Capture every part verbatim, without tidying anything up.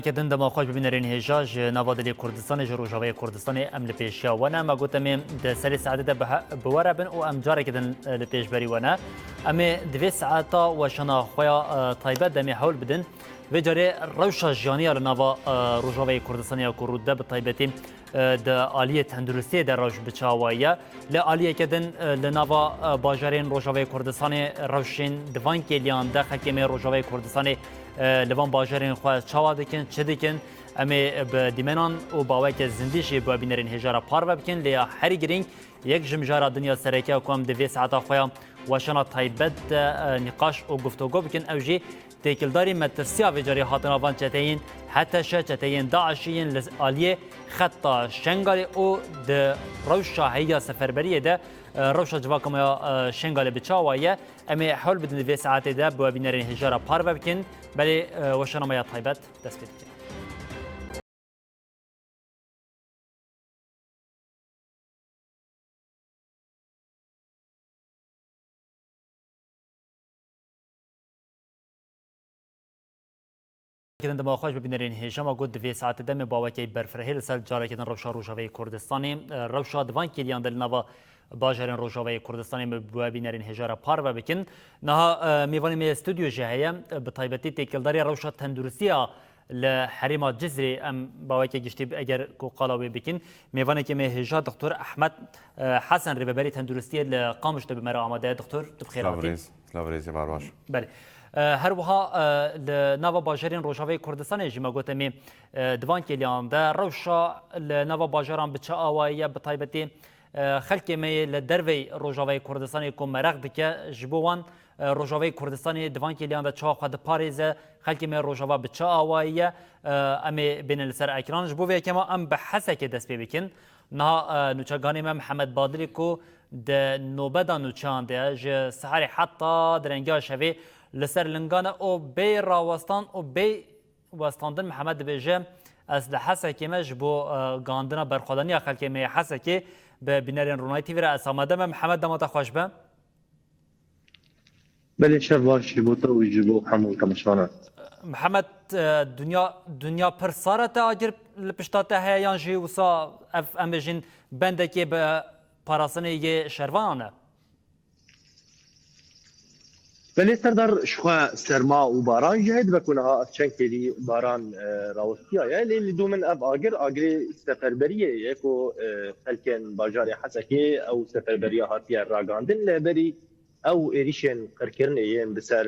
Kedin dema xweş bibînerên hêja ji nava dilê Kurdistanê, ji Rojavayê Kurdistanê em li pêşiya we ne. Me got em ê di serê saetê de bi he-, bi we re bin û em careke din, e, li pêşberî we ne. Em ê di vê saeta weşana xwe ya, e, taybet de em ê hewl bidin. Vê carê rewşa jiyanî ya li nava, e, Rojavayê Kurdistanê ya ku rû dide bi taybetî, e, di aliyê tenduristiyê de rewş bi çawa ye. Li aliyeke din, e, li nava, e, bajarên Rojavayê Kurdistanê rewşên di van kêliyan de xelkê me yê Rojavayê Kurdistanê, e, li van bajarên xwe çawa dikin, çi dikin? Em ê bi dîmenan û bi aweke zindî jî bi we bînerên hêja re parve bikin, lê ya herî girîng, yek ji mijara din ya sereke ku em di vê saeta xwe ya weşana taybet de, e, nîqaş û guftûgo bikin, ew jî têkildarî metirsiya vê carê hatina van çeteyên H T Ş, çeteyên DAIŞ'î yên li aliyê xeta Şengalê û di rewşa heya seferberiyê de, e, rewşa civaka me ya, e, Şengalê bi çawa ye? Em ê hewl bidin di vê saetê de bi we bînerên hêja re parve bikin. Belê, e, weşana me ya taybet dest pê dike. Kedin dema xweş bibînerên hêja, me got di vê saetê de me bawekê berfirehê li ser carekê din rewşa Rojavayê Kurdistanê, e, rewşa di van kêliyan de li nava bajarên Rojavayê Kurdistanê me bi we bînerên hêja re parve bikin. Niha, e, mêvanê me yê stûdyo jî heye, e, bi taybetî têkildarî rewşa tenduristiya li herêma Cizrê em baweke giştî eger ku qala wê bikin. Mêvanekê me hêja Doktor Ehmed, e, Hesen rêveberê tenduristiyê li Qamişlo bi me re amade ye. Doktor, tu bi xêr hatî. Silav rêz, silav rêz, ê bar baş. Belê. E, her wiha, e, li nava bajarên Rojavayê Kurdistanê jî me got em ê, e, di van kêliyan de rewşa li nava bajaran bi çi awayî ye, bi taybetî, e, xelkê me yê li derveyî Rojavayê Kurdistanê ku meraq dike ji bo wan, e, Rojavayê Kurdistanê di van kêliyan de çawa xwe diparêze, xelkê me Rojava bi çi awayî ye, e, em ê bêne li ser ekran. Ji bo vê yekê me em bi Hesekê dest pê bikin. Niha, e, nûçeganê me Mihemed Badilî ku di nobeda nûçeyan de ye, ji seherê heta direngiya şevê li ser lingan e û bê rawestan û bê westandin Mihemed dibêje, ez li Hesekê me ji bo, e, gandina berxwedaniya xelkê me yê Hesekê bi bînerên Ronahî T V re ez amade me. Mihemed, dema te xweş be. Belê, şev baş ji bo te û ji bo hemû temaşevanan. Mihemed, e, dinya, dinya pir sar e, te agir li pişta te heye yan jî wisa ev, em bêjin, bendekê bi parastinê yê şervanan e? Belê Serdar, ji xwe serma û baran jî heye, dibe ku niha ev çend kêlî baran, e, rawestiyaye. Lê li dû min ev agir, agirê seferberiyê ye ku, e, xelkên bajarê Hesekê ew seferberiya hatiye ragandin. Li hemberî ew êrîşên qirkirinê yên bi ser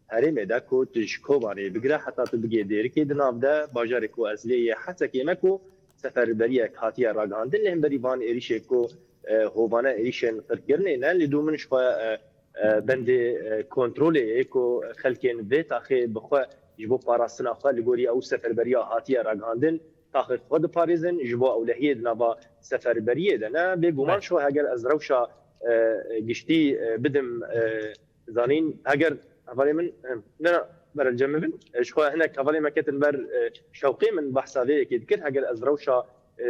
herêmê de ku tu ji Kobanê bigire heta tu bigê Dêrikê di nav de, bajarê ku ez lê yê Hesekê me ku seferberiyek hatiye ragihandin, li hemberî van êrîşê ku, e, hovane êrîşên qirkirinê ne, li dû min ji xwe, e, e, bendê, e, kontrolê ye ku xelkên vê taxê bi xwe ji bo parastina xwe li gorî ew seferberiya hatiye ragihandin, taxê xwe diparêzin, ji bo ewlehiyê di nava seferberiyê de ne. Bêguman Belê. Ji xwe heger ez rewşa, e, giştî, e, bidim, e, zanîn, heger hevalê min, e, ne, ne, bere cem min, e, ji xwe hinek hevalê me ketin ber, e, şewqê min behsa vê yekê dikir, heger ez rewşa, e, e,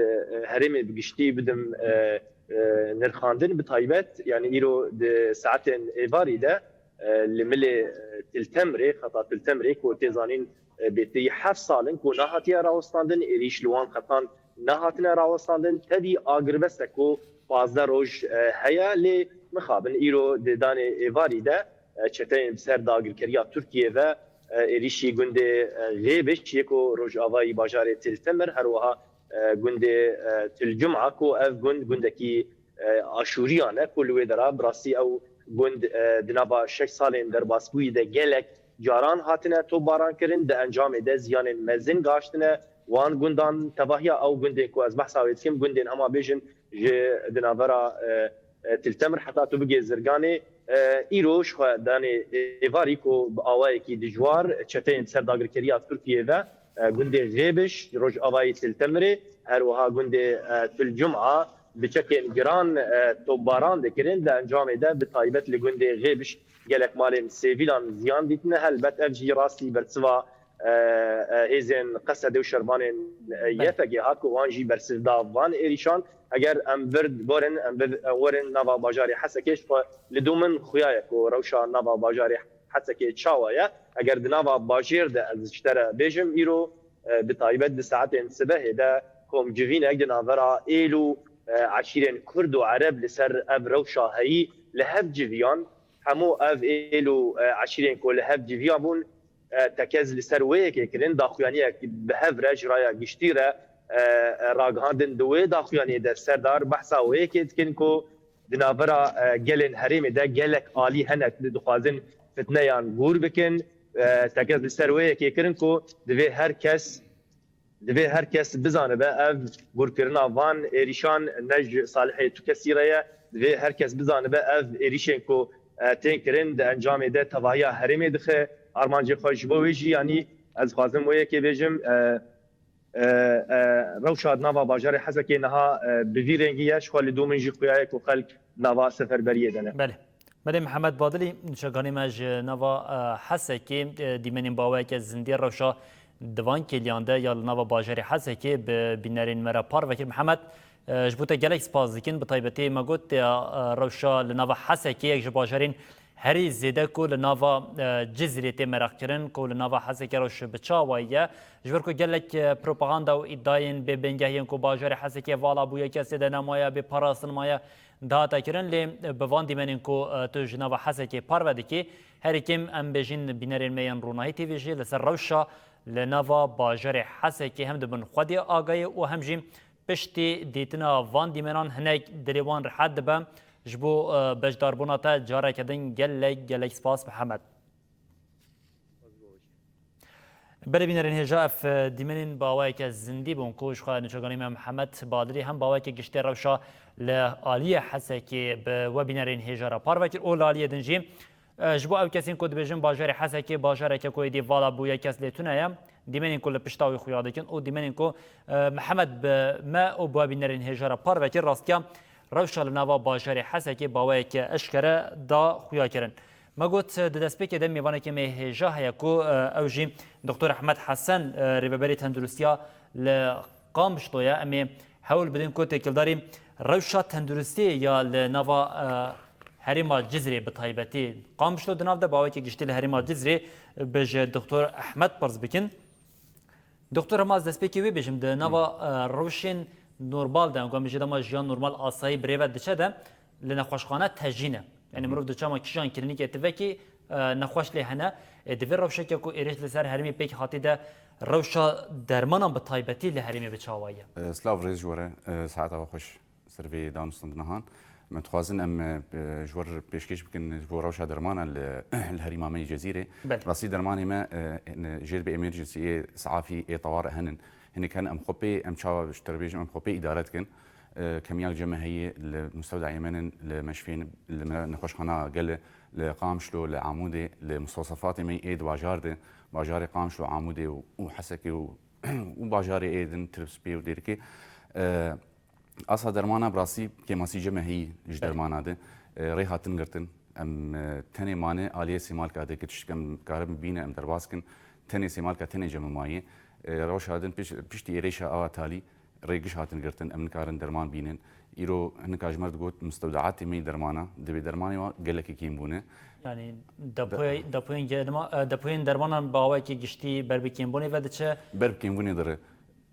herêmê bi giştî bidim, e, e, nirxandin bi taybet, yani îro di saetên êvarî de, e, li milê, e, Til Temrê, xeta Til Temrê ku tê zanîn, e, bêtirî heft sal in ku nehatiye rawestandin, êrîş li wan xetan nehatine rawestandin, tevî agirbeste ku pazdeh roj, e, heye, lê mixabin îro di danê êvarî de, e, çeteyên bi ser dagirkeriya Tirkiyê ve, e, êrîşî gundê, e, Xêbiş yê ku rojavayî bajarê Til Temir, her wiha, e, gundê, e, Til Cuma ku ev gund gundekî, e, Aşûriyan e ku li wê dera bi rastî ew gund, e, di nava şeş salên derbasbûyî de gelek caran hatine topbaran kirin, di encamê de ziyanên mezin gaştine wan gundan. Tevahiya ew gundên ku ez behsa wê dikim, gundên hema bêjin ji di navbera, e, e, Til Temir heta tu bigê Zirganê. E, îro ji xwe danê êvarî ku bi awayekî dijwar çeteyên ser dagirkeriya Tirkiyê ve, e, gundê Xêbiş, Rojavayî Til Temirê, her wiha gundê, e, Til Cuma bi çekên giran, e, topbaran dikirin. Di encamê de bi taybet li gundê Xêbiş gelek malên sivîlan ziyan dîtine. Helbet ev jî rastî bersiva, e, e, hêzên Qesedê û şervanên, e, Belê. Y P G hat ku wan jî bersiv da van êrîşan. Heger em vir werin, em vir, em werin nava bajarê Hesekê, ji xwe li dû min xuya ye ku rewşa nava bajarê Hesekê çawa ye. Heger di nava bajêr de ez ji te re bêjim, îro, e, bi taybet di saetên sibehê de komcivînek di navbera êl û, e, eşîrên Kurd û Ereb li ser ev rewşa heyî li hev civiyan. Hemû ev êl û, e, eşîrên ku li hev civiya bûn, e, tekez li ser wê yekê kirin, daxuyaniyek bi hev re ji raya giştî re, e, e, ragihandin. Di wê daxuyaniyê de Serdar behsa wê yekê dikin ku di navbera, e, gelên herêmê de gelek alî hene ku dixwazin fitneyan gûr bikin. E, tekez li ser wê yekê kirin ku divê her kes, divê her kes bizanibe ev gûrkirina van êrîşan ne ji salihê tu kesî re ye. Divê her kes bizanibe ev êrîşên ku, e, tên kirin di encamê de tevahiya herêmê dixe. Armancê xwe ji bo wê jî, yanî ez dixwazim wê yekê bêjim, e, e, e, rewşa di nava bajarê Hesekê niha, e, bi vî rengî ye. Ji xwe li dû min jî xuya ye ku xelk nava seferberiyê de ne. Belê. Belê Mihemed Badilî, nûçeganê me ji nava, e, Hesekê, e, dîmenên bi awayeke zindî rewşa di van kêliyan de ya li nava bajarê Hesekê bi bînerên me re parve kir. Mihemed, e, ji bo te gelek spas dikin. Bi taybetî me got, e, rewşa li nava Hesekê yek ji bajarên herî zêde ku li nava, e, Cizîrê tê meraqkirin, ku li nava Hesekê rewş bi çi awayî ye. Ji ber ku gelek, e, propaganda û îdayên bêbingeh yên ku bajarê Hesekê vala bûye, kesê de nemaye, bê parastin maye, dihate kirin. Lê, e, bi van dîmenên ku, e, tu ji nava Hesekê parve dikî, herî kêm em bêjin bînerên me yên Ronahî T V jî li ser rewşa li nava bajarê Hesekê hem dibin xwedî agayî û hem jî piştî dîtina van dîmenan hinek dilê wan rihet dibe. Ji bo, e, beşdarbûna te careke din gelek, gelek spas Mihemed. Belê bînerên hêja, ev, e, dîmenên bi awayeke zindî bûn ku ji xwe nûçeganê me Mihemed Badilî hem bi awayeke giştî rewşa li aliyê Hesekê bi we bînerên hêja re parve kir û li aliyê din jî, e, ji bo ew kesên ku dibêjin bajarê Hesekê bajareke ku êdî vala bûye, kes lê tune ye, dîmenên ku li pişta wî xuya dikin û dîmenên ku, e, Mihemed bi me û bi we bînerên hêja re parve kir, rastiya rewşa li nava bajarê Hesekê bi awayeke eşkere da xuya kirin. Me got, di destpêkê de mêvanekê me hêja heye ku, e, ew jî Doktor Ehmed Hesen, e, rêveberê tenduristiya li Qamişlo ye. Em ê hewl bidin ku têkildarî rewşa tenduristiyê ya li nava, e, herêma Cizrê, bi taybetî Qamişlo di nav de, bi awayekî giştî li herêma Cizrê, bi ji Doktor Ehmed pirs bikin. Doktor, hema ez destpêkê wê bêjim, di nava, e, rewşên normal de, ku em bêjin dema jiyan normal asayî bi rê ve diçe de, li nexweşxane tejî ne. Yanî mirov diçe ma kîjan klînîkê ti vekî, e, nexweş lê hene. E, di vê rewşeke ku êrîş li ser herêmê pêk hatî de rewşa dermanan bi taybetî li herêmê bi çi awayî ye? E, silav rêz ji we re, e, saeta we xweş. Ser vê danûstandinahan. Me dixwazin em, e, ji we re pêşkêş bikin ji bo rewşa dermana li, li herîma me yê Cezîrê. Belê. Rastî dermanê me, e, ne, jê dibe emergency, ê saafî, ê tawar henin. Hinek henin em xwe pê, em çawa ji te re bêjim, em xwe pê îdare dikin. E, kemiya li cem me heye li mustewdayê me nin, li meşfên, li me-, nexweşxana gel, li Qamişlo, li Amûdê, li mustesefatê me ê di bajar de, bajarê Qamişlo, Amûdê û, û Hesekê û, û bajarê ê din, Tirpspê û Dêrikê. E, Asa dermana bi rastî kêmasî cem me heyî ji Belê. dermana de, e, rê hatin girtin. Em, e, tenê mane aliyê sêmalka de, ke tiştek em karin bîne, em derbas kin. Tenê sêmalka, tenê cem me maye. E, rewşa din piş-, piştî êrêşa awa talî rê giş hatin girtin. Em nikarin derman bînin. Îro hinek ji me re digot, mistewdaatê me yê dermana, divê dermanê wa gelekî kêm bûne. Yanî depoyê-, depoyên germa-, e, depoyên dermanan bi awayekî giştî ber bi kêmbûnê ve diçe? Ber bi kêmbûnê dire.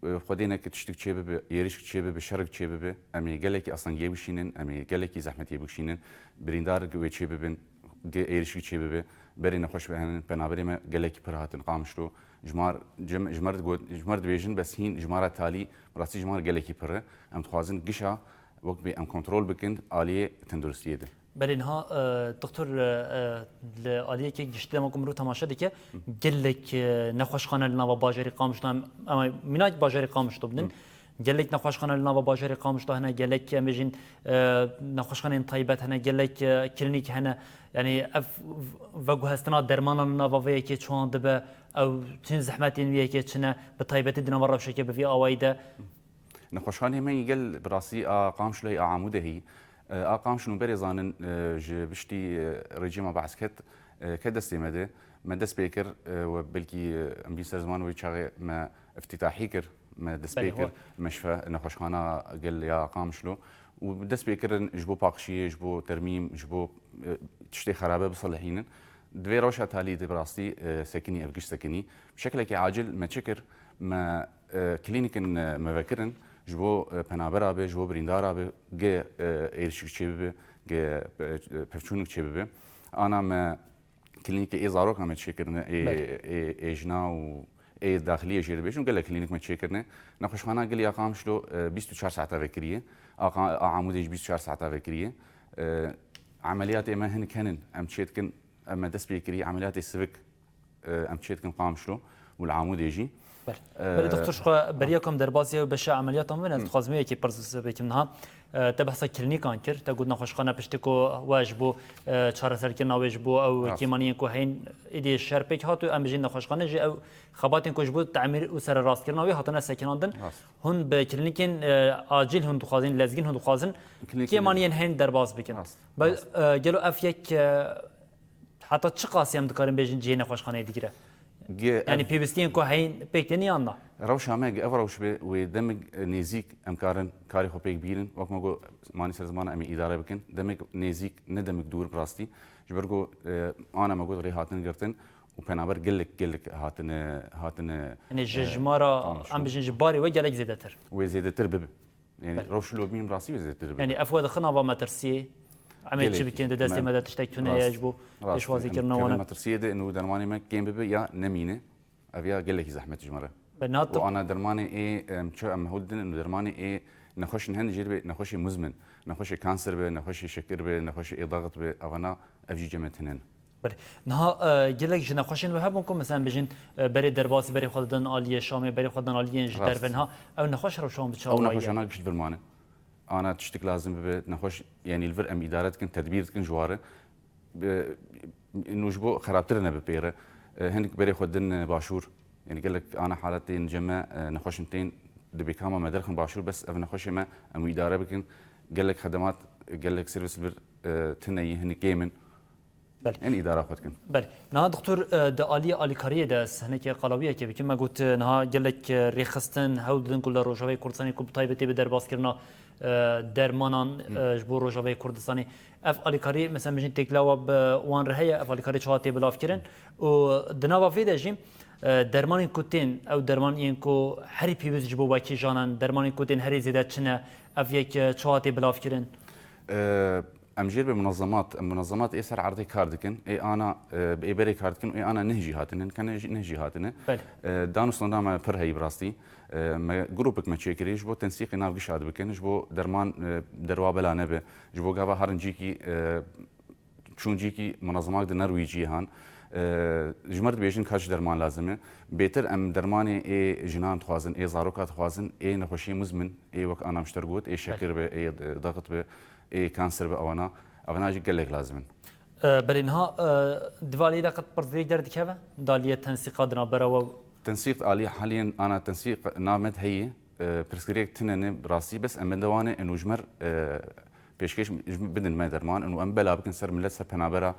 Xwedê neke tiştik çêbibe, êrişik çêbibe, şerik çêbibe, em ê gelekî astengiyê bikişînin, em ê gelekî zehmetiyê bikişînin. Birîndar wê çêbibin, ge-, êrişik çêbibe, berê nexweş bihênin, penaberê me gelekî pir hatin Qamişlo. Ji mar, ji, ji me re digot, ji me re dibêjin, bes hîn ji mar re talî, bi rastî ji mar gelekî pir e. Em dixwazin gişa wek bê em kontrol bikin aliyê tenduristiyê de. Belê niha, e, doktor, e, e, li aliyekî giştî dema ku mirov temaşe dike, gelek, e, nexweşxane li nava bajarê Qamişlo, em, em mînak bajarê Qamişlo bidin. Gelek nexweşxane li nava bajarê Qamişlo hene, gelek, em bêjin, e, nexweşxaneyên taybet hene, gelek, e, klînîk hene. Yanî ev veguhestina dermanan li nava vê yekê çawan dibe, ew çin zehmetên vê yekê çi ne, bi taybetî di nava rewşeke bi vî awayî de. Nexweşxanê me yî gel bi rastî a Qamişloyê, a Amûdê heyî. E, a Qamişlo berê zanin, e, ji piştî, e, rejîma Be'es ket, e, ket destê me de. Me dest pê kir, e, we belkî, e, em bîn ser ziman wê çaxê me iftîtahî kir, me dest pê Belê, kir, hol. meşfe, nexweşxana gel ya Qamişlo. Û dest pê kirin ji bo paqijiyê, ji bo termîm, ji bo, e, tiştê xerabe bisilihînin. Di vê rewşa talî de bi rastî, e, sekinî, ev giş sekinî. Bi şeklekî acil me çi kir? Me, e, klînîkên, e, me vekirin, ji bo, e, penabera be, ji bo birîndara be, ge, e, êrişik çêbibe, ge, e, pevçûnik çêbibe. Ana me klînîkê ê zaroka me çêkirine, ê, Belê. ê, ê jina û ê daxiliyê jê dibêjin, gelek klînîk me çêkirine. Nexweşxana Gil ya Qamişlo, e, bîst û çar saeta vekiriye. A Qa-, a Amûdê jî bîst û çar saeta vekiriye. E, emeliyatê me hinek henin, em çêdikin, em me dest pê kiriye, emeliyatê sivik, e, em çêdikin Qamişlo û li Amûdê jî. Belê. E, Belê, doktor, ji xwe beriya ku em derbasî ew beşa emeliyatan bibin, ez dixwazim yekê pirs bikim niha. E, te behsa klînîkan kir, te got nexweşxane piştî ku we ji bo, e, çareserkirina wê, ji bo ew Rast. kêmaniyên ku heyîn êdî şer pêk hat û em bijîn nexweşxane jî ew xebatên ku ji bo temîr û sererastkirina wê hatine sekinandin. Rast. Hûn bi klînîkên, e, acîl hûn dixwazin, lezgîn hûn dixwazin, Klînîkên kêmaniyên heyîn derbas bikin. Rast. Be-, Rast. e, gelo ev yek, e, Heta çi qasî em dikarin bêjin cihê nexweşxaneyê digire? Ge-, Yanî ev pêwîstiyên ku heyîn pêk tên yan na? Rewşa me ge ev rewş be wê demik, e, nêzîk em karin karê xwe pêk bînin. Wek me got, manî ser ziman em ê îdare bikin. Demik nêzîk, ne demik dûr bi rastî. Ji ber ku, e, ana me got rê hatin girtin û penaber gelek, gelek hatine, hatine, Yanî ji e, jimara, Qamişlo. em bijin ji barê we gelek zêdetir. Wê zêdetir bibe. Yani Belê. rewş û lobî rastî wê zêdetir bibe. Yani ev we dixin ava metirsiyê. Em ê Gelekî. çi bikin, di destê Me-, me de tiştek tune ye rast, ji bo rast. pêşwazîkirina Em wan e. kevin metirsiyê de û dermanê me kêm bibe ya nemîne. Ev ya gelekî zehmet ji me re. Be, na Û tu- ana dermanê ê, em, çi em hewl didin, û dermanê ê nexweşin hene jê re be, nexweşê muzmin, nexweşê kanser be, nexweşê şekir be, nexweşê ê daxit be, evana ev jî cem me tune ne. Belê. Niha, e, gelek ji nexweşên we hebûn ku, mesela, em bijin, e, berê derbasî berê xwe didin aliyê Şamê, berê xwe didin aliyên ji Rast. derve. Niha ew nexweş rewşa wan bi çawa Ew waye? nexweşana giş li vir mane. Ana tiştik lazim bibe, nexweş, yanî li vir em îdare dikin, tedbîr dikin ji ware. Bi, ino ji bo xerabtir nebe pê re. E, hinek berê xwe didin, e, başûr. Yanî gelek ana haletên cem me, e, nexweşin tên, dibê kama me derxin başûr, bes ev nexweşê me em wî îdare bikin. Gelek xedemat, gelek servis li vir, e, tune yî, hinek kêm in. Belê. Em îdara xwe dikin. Belê. Niha doktor, e, di aliyê alîkariyê de ez hinekî qalawiyekê bikim. Me got, e, niha gelek, e, rêxistin hewl didin ku li Rojavayê Kurdistanê ku bi taybetî bi derbaskirina, e, dermanan, Hı. e, ji bo Rojavayê Kurdistanê. Ev alîkarî, mesela, bijin têkila we bi wan re heye, ev alîkarî çawa tê bilavkirin? Û di nava vê de jî, e, dermanên ku tên, ew derman yên ku herî pêwîst ji bo wekî janan, dermanên ku tên herî zêde çi ne, ev yek, e, çawa tê bilavkirin? E, Em jêr be munazemat, em munazemat ê ser erdê kar dikin, ê ana, e, ê berê kar dikin, ê ana neh jî hatine, kene jî, neh jî hatine. Belê. E, danûstandina me pir heyî bi rastî. E, me grûpek me çêkirî, ji bo tensîqê nav gişa dibikin, ji bo derman, e, derwa bela nebe, ji bo gava harin cîkî, e, çûn cîkî munazemak di ner wî cîhan. E, ji me re dibêjin ka çi derman lazim e. Bêtir em dermanê ê jinan dixwazin, ê zaroka dixwazin, ê nexweşiyê muzmin, ê wek ana mişter got, ê şekir be, ê, e, daxit be, ê kanser be, ewana, ewana jî gelek lazim in. E, belê niha, e, di valiyê de qet pirsgirêk derdikeve? Daliyê tensîqa di navbera we? Tensîq alî haliyên ana tensîq nav me de heye, e, pirsgirêk tune ne rastî, bes em bendewane ên û ji me re, e, pêşkêş bidin me derman ên û em bela bikin ser milet, ser penabera,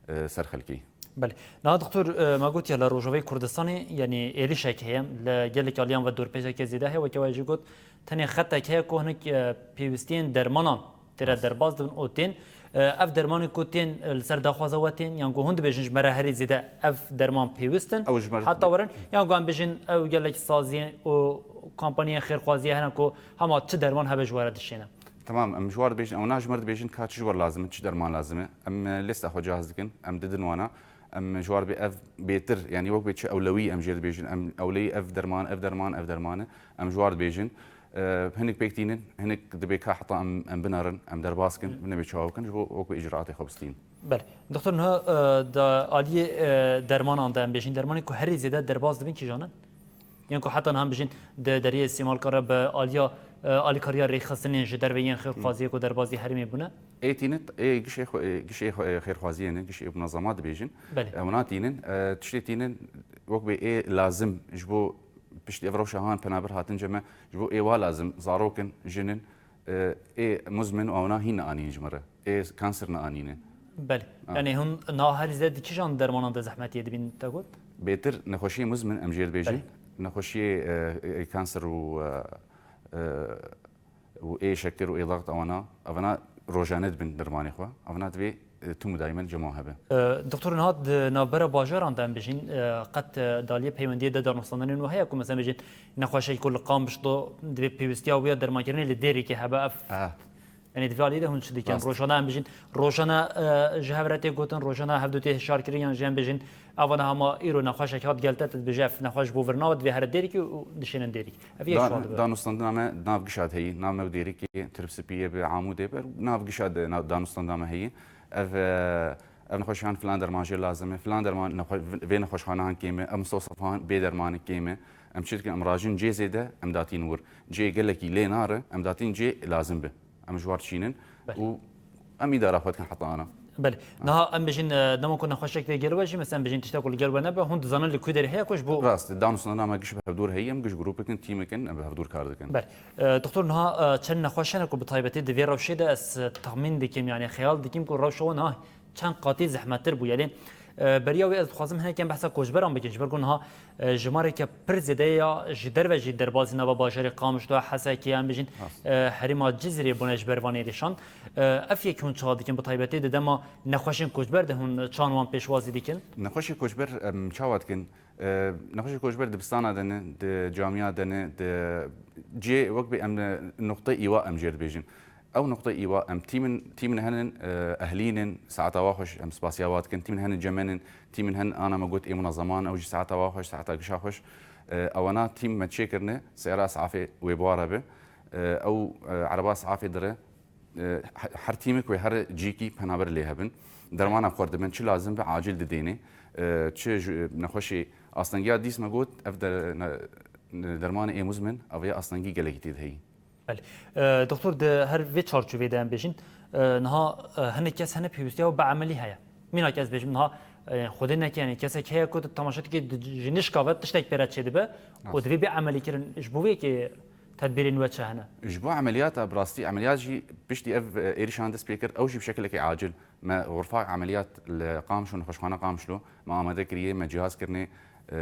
e, ser xelkê. Belê. Niha doktor, e, me gotiye li Rojavayê Kurdistanê, yanî êrişek heye, li gelek aliyan ve dorpêçeke zêde heye, weke we jî got, tenê xetek heye ku hinek, e, pêwîstiyên dermanan tê re Rast. derbas dibin û tên. E, ev dermanê ku tên, e, li ser daxwaza we tên, yan ku hûn dibêjin ji me re herî zêde ev derman pêwist in, Ew ji me re heta werin, yan ku em bijin ew gelek saziyên û kompaniyên xêrxwaziyê hene ku hema çi derman hebe ji we re dişêne? Tamam, em ji war dibêjin, ew na ji me re dibêjin ka çi ji we re lazim e, çi derman lazim e. Em, e, lêsta xwe cihaz dikin, em didin wana. Em ji war bê ev bêtir, yanî wek bê çi ewlewî em jê re dibêjin, em ewlewî ev derman, ev derman, ev derman e. Em ji war dibêjin. E, hinek pêk tînin, hinek dibê ka heta em, em binerin, em derbas kin, binebê çawa bikin, ji bo wek bê îcraatê xwe bistîn. Belê. Doktor, niha, e, da aliyê, e, dermanan de em bêjin, dermanên ku herî zêde derbas dibin kîjan in? Yên ku heta niha em bijîn di deriyê îstîmalkan re bi aliya, e, alîkariya rêxistinên ji derve yên xêrxwaziyê ku derbazî herêmê bûne? Ê tînin, ê gişê xwe, ê gişê xwe, ê xêrxwaziyê ne, gişê munazemat dibêjin. Belê. Ew na tînin, e, tiştê tînin wek bê ê lazim ji bo piştî ev rewşa han penaber hatin cem me, ji bo ê wa lazim, zarok in, jin in, e, ê muzmin û ewna hîn neanîn ji me re. Ê kanser neanîne. Belê. Ha. Yanî hûn niha herî zêde di kîjan dermanan de zehmetiyê dibîn te got? Bêtir nexweşiyê muzmin em jê dibêjin. Belê. Nexweşiyê, e, e, kanser û, e, e, û ê şekir û ê daxit ewana, ewana rojane dibin dermanê xwe. Ewana divê e, tim û daîmen cem wan hebe. E, Doktor, niha di navbera bajaran de em bijîn, e, qet, e, daliyê peywendiyê de danûstandinên we heye ku, mesela, bijîn nexweşek ku li Qamişlo divê pêwistiya wî ya dermankirinê li Dêrikê hebe, ev, Ah. yanî di vê aliyê de hûn çi dikin? Rast. Rojane em bijîn, rojane, e, ji hev re tê gotin, rojane hevdû tê hişarkirin, yan jî em bijîn, eva niha ma îro nexweşek hat gel te, tu dibêje ev nexweş bo vir nawe, divê here Dêrikê û dişênin Dêrikê. Ev yek ji wan dibe. Danûstandina me nav gişa de heyî, nav me û Dêrikê, Tirpsipiyê bi, Amûdê bi, nav gişa de na-, danûstandina me heyî. Ev, e, ev nexweşiyan filan derman jê lazim e, filan derman nexwe-, vê nexweşxanehan kêm e, ev mistewsefan bê derman kêm e. Em çi dikin, em rajin cê zêde, em datîn wir. Cê gelekî lê nare, em datîn cê lazim be. Em ji war çînin Belê. û em îdara xwe dikin heta ana. Belê. Niha em bijîn, e, dema ku nexweşek tê gel we jî, mesela em bijîn tiştek ku li gel we nebe, hûn dizanin li ku derê heye ku ji bo Rast, danûstandina me giş bi hevdûr heye, em giş grûpikin, tîmikin, em bi hevdûr kar dikin. Belê. E, Doktor, niha, e, çend nexweş hene ku bi taybetî di vê rewşê de ez, e, texmîn dikim, yanî xeyal dikim ku rewşa wan niha çend qatî zehmettir bûye. Lê, e, beriya wê ez dixwazim hinekiyan behsa koçberan bikin, ji ber ku niha, e, jimareke pir zêde ya ji derve jî derbasî nava bajarê Qamişlo, Hesekê, em bijîn, Rast. e, herêma Cizîrê bûne ji ber van êrîşan. E, ev yek hûn çawa dikin, bi taybetî di dema nexweşên koçber de hûn çawan wan pêşwazî dikin? Nexweşê koçber em çawa dikin? E, nexweşê koçber dibistana de ne, di camiya de ne, di cê wek bê em, e, nuqteyê îwa em jê dibêjin. Ew nuqteyê îwa em tîmin, tîmin henin, e, ehlîn in, saeta wa xweş, em spasiya wa dikin, tîmin henin cemen in, tîmin henin ana me got ê munezeman, ew jî saeta wa xweş, saeta gişa xweş. E, ewana tîm me çêkirine, seyara esafê wê bawara be. E, ew, e, ereba esafê dire, e, he-, her tîmik wê her cîkî penaber lê hebin. Dermana xwar dibin, çi lazim be acil didêne. E, çi ji, nexweşê astengiya dîs me got, ev de-, ne-, dermanê ê muzmin, ev ya astengî gelekî tê de heyî. Belê. E, Doktor, di her vê çarçovê de em bêjin, e, niha, e, hinek kes hene pêwîstiya bi emelî heye. Mînak ez bêjim niha, e, Xwedê neke, yanî kesek heye ku tu temaşe dikî di ji nişka ve tiştek pê re çêdibe û Rast. divê bê emelî kirin. Ji bo vê yekê tedbîrên we çi hene? Ji bo emeliyata, bi rastî emeliyat jî piştî ev, e, êrişan dest pê kir, ew jî bi şekilekî acil. Me xurfa emeliyat li Qamişlo, nexweşxana Qamişlo, me amade kiriye, me cihaz kirine, e,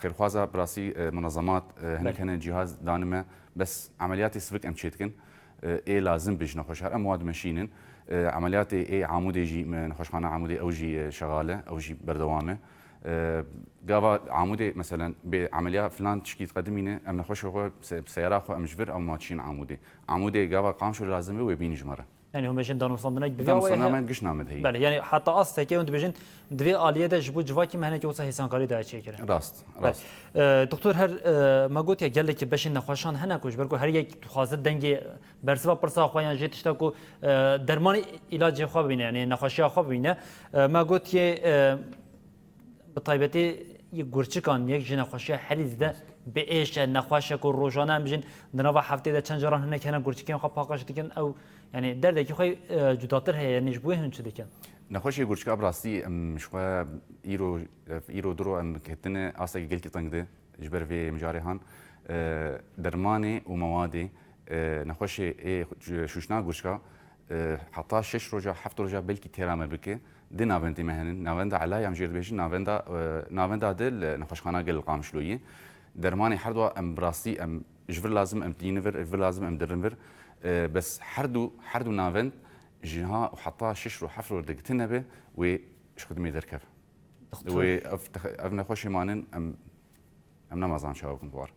xêrxwaza bi rastî, e, munezemat, e, hinek Belê. hene cihaz dane me, bes emeliyatê sivik em çê dikin, e, ê lazim be ji nexweşar, em wa dimeşînin. E, emeliyatê ê Amûdê jî, me nexweşxana Amûdê ew jî, e, şexal e, ew jî berdewam e. E, gava Amûdê, meselen, bê emeliya filan tişkî diqedimîne, em nexweşê xwe, se-, seyara xwe em ji vir, ew ma çîn Amûdê. Amûdê gava Qamişlo lazim be, wê bînin ji me re. Yanî hûn bêjin danûstandinek bi vî awayê Danûstandina he- me giş name de heye. Belê, yanî heta asteke hûn dibêjin, di vê aliyê de ji bo civakî me hinekî wisa hêsankarî daye çêkirin. Rast, Belê. rast. E, Doktor, her, e, me gotiye gelekî beşên nexweşan hene ku ji ber ku her yek dixwaze dengê bersiva pirsa xwe yan jê tişta ku, e, dermanê îlacê xwe bibîne, yanî nexweşiya xwe bibîne. E, me gotiye, e, Bi taybetî yê gurçikan yek ji nexweşiya herî zêde bi êş e, nexweş e ku rojane em bijîn di nava heftê de çend caran hinek hene gurçikên xwe paqij dikin, ew, yanî derdekî xwe, e, cudatir heye, yanî ji bo wê hûn çi dikin? Nexweşê gurçika bi rastî em ji xwe îro, îro diro em ketine astekî gelkî teng de ji ber vê mijarê han, e, dermanê û mewadê, e, nexweşê ê şûşna gurçika, e, heta şeş roja, heft roja belkî têra me bike. Di navendê me henin. Navenda Elaya em jê dibêjin, navenda, e, navenda di li nexweşxana gel Qamişloyê. Dermanê her dua em bi rastî em ji vir lazim, em tînin vir, vir lazim, em dirin vir. E, bes her du, her du navend ji niha û heta şeş ro, heft ro digitin nebe, wê ji xidmê derkev. Doktor. Wê ev, ev nexweşê manin em Em namazan çawa bikin war.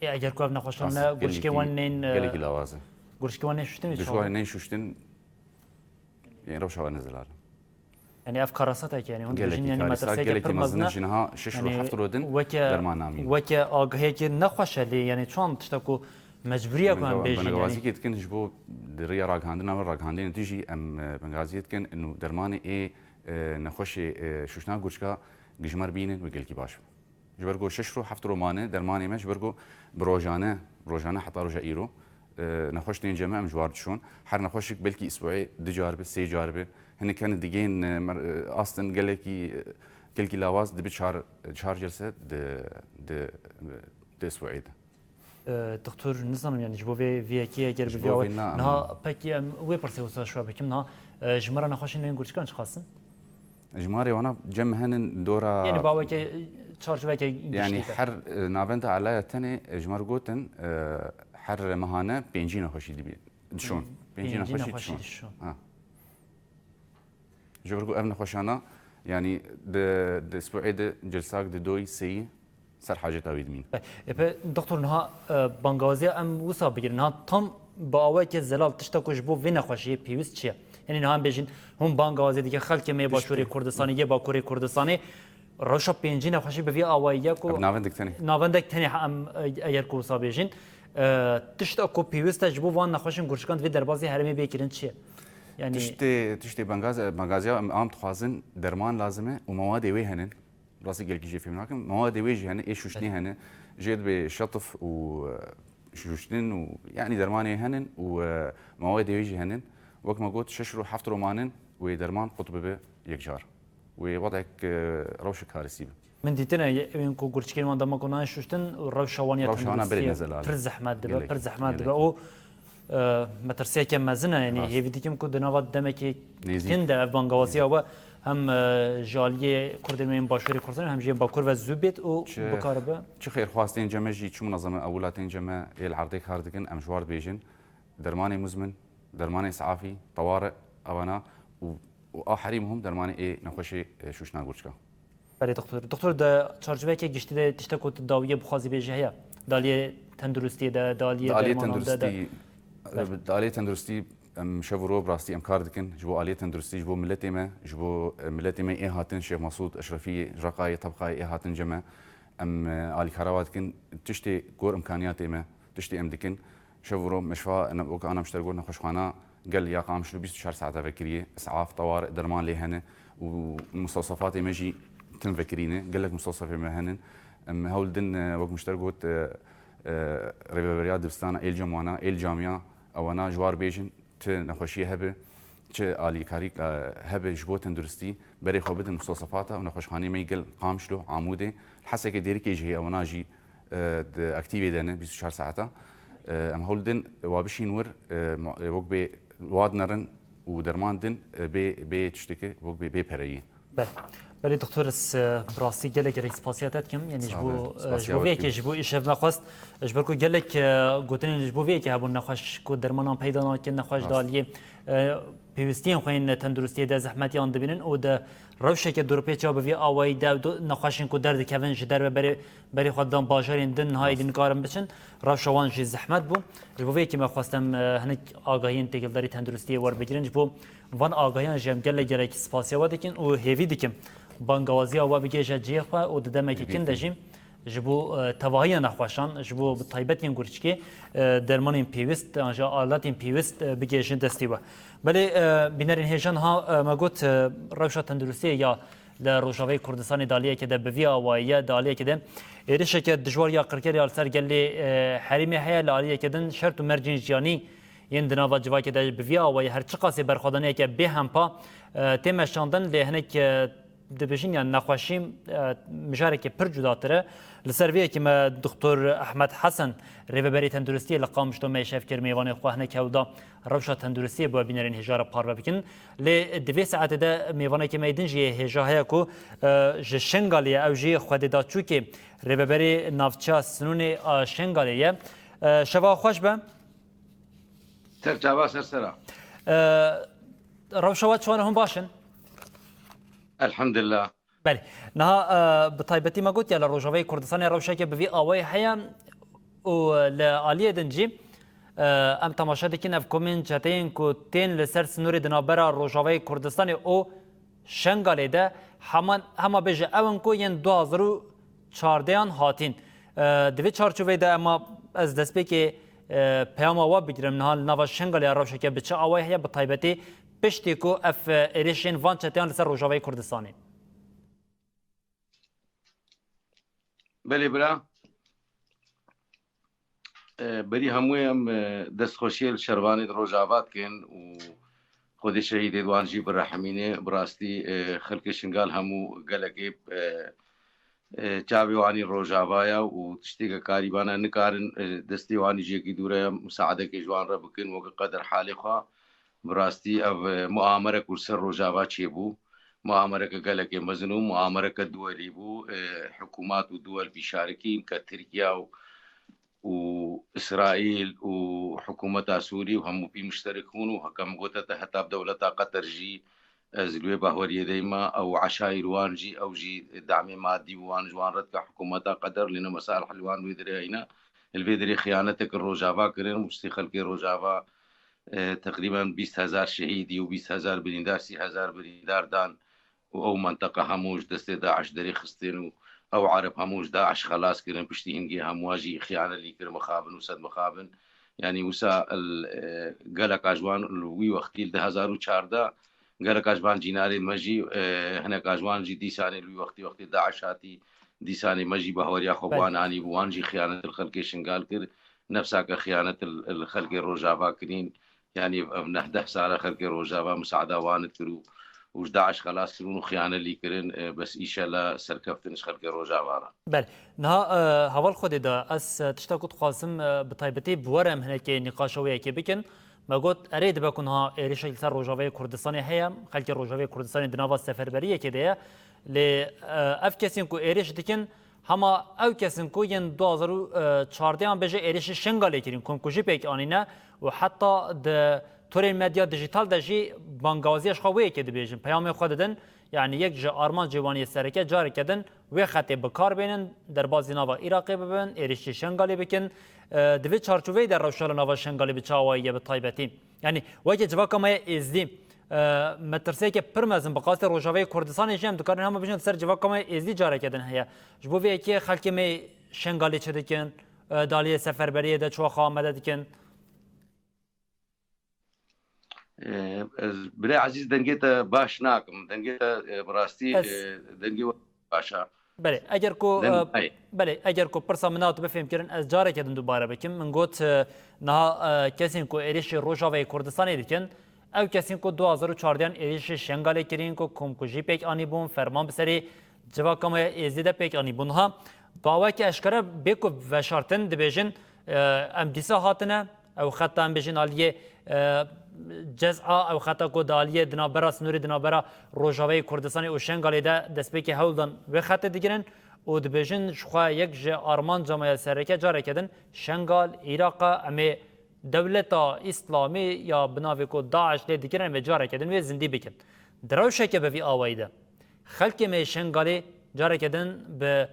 Ê, eger ku ev nexweşan ne, gelekî, gurçikê wan nên, e, gelekî lawaz e. Gurçikê wan nên şuştin, gurçikê wan nên şuştin, ê, rewşa wan ne zelal. Yanî ev karasatek e, yanî hûn dibêjin, yanî metraseyeke pir mezin e. Gelekî karîsa, gelekî mezin e, ji niha şeş ro, yanî heft ro din derman namîne. Weke, weke agahiyekî nexweş e lê, yanî çawan tiştek ku mecbûrî ye ku em bêjin, yanî. Bengaziyekê dikin ji bo di riya ragihandina we, ragihandinê dijî em, e, bengaziyê dikin, û dermanê ê, e, nexweşê, e, şûşna gurçika gijmer bînin û gelkî baş bin. Ji ber ku şeş ro, heft ro mane dermanê me, ji ber ku bi rojane, rojane heta roja îro, e, nexweş tên cem me, em ji war dişon. Her nexweşik belkî îsbuê du car be, sê car be. Hinek hene digên, e, mer-, e, astin gelekî, e, gelkî lawaz dibe çar, çar celse di, di, di îsbuê de. E, Doktor, nizanim, yanî ji bo vê, vê yekê eger bi vê awê. Niha pekî em wê pirsê wisa şuwa bikim. Niha, e, ji me re nexweşên neyên gurçikan çiqas in? Ji me re wana cem henin dora. Yanî baweke çarçoveke giştî. Yanî her, e, navenda Elaya tenê, e, ji me re gotin, e, her mehane pêncî nexweşî dibî-, dişon. Pêncî nexweşî dişon. Ha. Ji ber ku ev nexweşana, yanî di, di isbuê de cilsak di doyî sêyî ser haceta wî dimîn. Ê, pe, doktor, niha, e, bangawaziya em wisa bigirin. Niha tam bi awayeke zelal tişta ku ji bo vê nexweşiyê pêwîst çi ye? Yanî niha em bêjin, hûn bangawazê dikin, xelkê me yê Başûrê Kurdistanê, yê Bakurê Kurdistanê, rewşa pêncî nexweşî bi vî awayî ye ku Ev navendek tenê. Navendek tenê em, e, eger ku wisa bêjin. E, tişta ku pêwîst e ji bo van nexweşên gurçikan di vê derbazê herêmê bê kirin çi ye? Yanî Tiştê, tiştê bangaze-, bangaziya em, em dixwazin derman lazim e û mewadê wê hene. Rastî gelkî jê fêm nakim. Mewadê wê jî hene, ê şûştinê hene. Jê dibê şetif û, e, şûştin û, yanî dermanê hene û, e, mewadê wê jî hene. Wek me got, şeş ro heft ro manin wê derman qut bibe yekcar. Wê wedek, e, rewşek karisî be. Min dîtine, ewên ku gurçikên wan dema ku nayên şûştin, rewşa wan ya Rewşa wana berê tenduristiyê nezilal e. Pir zehmet dibe, Gelek, pir zehmet dibe. gelek. Û, e, metirsiyeke mezin e, yanî Rast. hêvî dikim ku di nava demekê Nêzîk. kin de ev bangawaziya we hem, e, ji aliyê Kurdên me yên Başûrê Kurdistanê hem jî yên Bakur ve zû bêt û Çi, bikaribe. çi xêrxwastên ceme jî, çi munezeme ew welatên ceme ê li erdê kar dikin, em ji war dibêjin. Dermanê muzmin, dermanê isafî, teware, evana û, û a herî muhim dermanê ê nexweşê, e, şûşna gurçika. Belê doktor. Doktor, di çarçoveyeke giştî de tiştek ku tu dawiyê bixwazî bêjî heye? Di aliyê tenduristiyê de, di aliyê Di aliyê dermanan de, de. tenduristî, Belê. di aliyê tenduristî em şev û roj bi rastî em kar dikin ji bo aliyê tenduristî, ji bo miletê me, ji bo, e, miletê me ê hatin Şêx Mesûd, Eşrefiyê, Reqayê, Tebqayê ê hatin cem me. Em, e, alîkara wa dikin, tiştê gor imkaniyatê me, tiştê em dikin. Şev û roj meşfa, ne, wek ana mişter got, nexweşxana gel ya Qamişlo bîst û çar saeta vekiriye, isaf, tewar, derman lê hene û mustewsefatê me jî tim vekirî ne, gelek mustewsefê me henin. Em hewl din, e, wek mişter got, e, e, rêveberiya dibistana, êl cem wana, êl camiya, ewana ji war bêjin, çi nexweşiyê hebe, çi alîkarî, e, hebe ji bo tenduristî, berê xwe bidin mustewsefata û nexweşxaneyê me yê gel Qamişlo, Amûdê, Hesekê Dêrikê jî heye, ewana jî e, di aktîvê de ne bîst û çar saeta. E, em hewl din wa bişîn wir, e, ma-, e, wek bê wad nerin û derman din, e, bê, bê tiştekê, wek bê, bê pereyî. Belê. Belê doktor, ez, e, bi rastî gelek gelek spasiya te dikim. Yanî ji Sağ bo, ol. e, ji Spasiya bo we vê yekê, dikim. ji bo îşev me xwest. Ji ber ku gelek, e, gotinên ji bo vê yekê hebûn, nexweş ku dermanan peyda nakin, nexweş Rast. daliyê, e, pêwîstiyên xwe yên tenduristiyê de zehmetiyan dibînin û di rewşeke dorpêça bi vî awayî de do-, nexweşên ku derdikevin ji derve berê, berê xwe didan bajarên din, niha êdî nikarin biçin. Rewşa wan jî zehmet bû. Ji bo vê yekê me xwestem, e, hinek agahiyên têkildarî tenduristiyê werbigirin. Ji bo van agahiyan jî em gelek gelek spasiya we dikin û hêvî dikim bangawaziya we bigêje cihê xwe û di demekî kin de jî ji bo, e, tevahiya nexweşan, ji bo bi taybet yên gurçikê, e, dermanên pêwîst, an jî aletên pêwîst, e, bigihêjin destê we. Belê, e, bînerên hêja niha, e, me got, e, rewşa tenduristiyê ya li Rojavayê Kurdistanê di aliyekê de bi vî awayî ye, di aliyekê de êrişeke dijwar ya qirker ya li ser gelê, e, herêmê heye, li aliyekê din şert û mercên jiyanî yên di nava civakê de bi vî awayî her çiqasê berxwedaniyeke bêhempa, e, tê meşandin, lê hinek, e, dibêjin ya nexweşî, e, mijarekê pir cudatir e. Li ser vê yekê me Doktor Ehmed Hesen, rêveberê tenduristiyê li Qamişlo me şev kir, mêvanê xwe hinek hewl da rewşa tenduristiyê bo bînerên hêja re parve bikin. Lê di vê saetê de mêvanekê me yê din jî yê hêja heye ku, e, ji Şengalê ye, ew jî Xwedê Daçûkê, rêveberê navçeya Sinûnê a Şengalê ye. E, şeva xweş be. Ser çava, ser sera. E, rewşa we çi wan e, hûn baş in? Elhamdulillah. Belê. Niha, e, bi taybetî me got ya li Rojavayê Kurdistanê rewşeke bi vî awayî heye û li aliyê din jî, e, em temaşe dikin ev komên çeteyên ku tên li ser sinûrê di navbera Rojavayê Kurdistanê û Şengalê de hema, hema bêje ew in ku yên du hazar û çardeyan hatîn. E, di vê çarçoveyê de ema ez destpêkê, e, peyama we bigirim. Niha li nava Şengalê ya rewşeke bi çi awayî heye, bi taybetî piştî ku ev, e, êrişên van çeteyan li ser Rojavayê Kurdistanê? Belê bira. E, berî hemûyê em, e, destxweşiyê li şervanê di Rojava dikin û Xwedê şehîdê wan jî birehimîne. Bi rastî, e, xelkê Şingal hemû gelekê, e, e, çavê wanî Rojava ye û tiştêke karîbana nikarin, e, destê wanî jêkî dûre ye, misaedekê ji wan re bikin weke qeder halê xwe. Bi rastî ev, e, muamerek û li ser Rojava çêbû. Muamereke gelekê mezin û muamereke duwelî bû. E, hikûmat û duwel pîşarikî ke Tirkiye û, û Îsraîl û hikûmeta Sûrî û hemû pî muşterik bûn û heke min gote te heta bi dewleta Qeter jî, Ez li wê baweriyê de me, ew eşayîr wan jî, ew jî damê madî wan ji wan re dike hikûmeta Qeter, lê ne mesalih li wan wê derê heyne. Li vê derê xiyanetek li Rojava kirin û stê xelkê Rojava, e, teqrîben bîst hezar şehîdî û bîst hezar birîndar, sî hezar birîndar dan û ew menteqa hemû ji destê DAIŞ derê xistin û ew Ereb hemû ji DAIŞ xelas kirin, piştî hingê hemû jî xiyanet lî kir, mixabin û sed mixabin. Yanî wisa el, e, geleka ji wan li wî wextî li du hezar û çardeh geleka ji van cînarên me jî, e, hineka ji wan jî dîsanê li wî wextî, wextê DAIŞ hatî, dîsanê me jî bahweriya xwe bi Belê. wan anî, bi wan jî xiyanet li xelkê Şingal kir. Nefsake xiyanet li, li xelkê Rojava kirîn. Yanî ev neh deh sale xelkê Rojava misaada wan dikir û, û ji DAIŞ xelas kirin û xiyanet lî kirin. E, bes îşela serkeftin ji xelkê Rojava re. Belê. Niha, e, heval Xwedê de ez, e, tişta ku dixwazim, e, bi taybetî bi we re em hinekê nîqaşa wê yekê bikin. Me got, erê dibe ku niha êrişek li ser Rojavayê Kurdistanê heye, xelkê Rojavayê Kurdistanê di nava seferberiyekê de ye. Lê, e, ev kesên ku êriş dikin, hema ew kes in ku yên du hezar û çardeh an bêje êrişî Şengalê kirîn, komkujî pêk anîne û heta di torên medya dijîtal de jî bangawaziya ji xwe wê yekê dibêjin, peyamên xwe didin, yanî yek ji armancê wan yê sereke careke din wê xetê bi kar bênin, derbazî nava Iraqê bibin, êrişî Şengalê bikin. E, di vê çarçoveyê de rewşa li nava Şengalê bi çi awayî ye bi taybetî? Yanî weke civaka me yê Êzdî, e, metirsiyeke pir mezin bi qasî Rojavayê Kurdistanê jî em dikarin hema bijin ser civaka me yê Êzdî careke din heye. Ji bo vê yekê xelkê me yê Şengalê çi dikin? E, di aliyê seferberiyê de çawa xwe amade dikin? E, ez, birê Ezîz, dengê te baş nakim. Dengê te, e, bi rastî, Ez e, dengê we baş e. Belê, eger ku, Deng-, e, ay. belê, eger ku pirsa min a tu bifêm kirin, ez careke din dubare bikim. Min got, e, niha, e, kesên ku êrişê Rojavayê Kurdistanê dikin, ew kesên ku du hezar û çardeh an êrişê Şengalê kirîn ku komkujî pêk anîbûn, ferman bi serê civaka me yê Êzdî de pêk anîbûn. Niha bi awayekî eşkere bê ku veşartin dibêjin, e, em dîsa hatine, ew xeta em bêjin aliyê, e, cez'a, ew xeta ku di aliyê di navbera sînorê di navbera Rojavayê Kurdistanê û Şengalê de destpêkê hewl dan wê xetê digirin û dibêjin ji xwe yek ji armanca me ya sereke careke din Şengal, Îraq e, em ê dewleta Îslamî ya bi navê ku DAIŞ lê digirin, em ê careke din wê zindî bikin. Di rewşeke bi vî awayî de xelkê me yê Şengalê careke din bi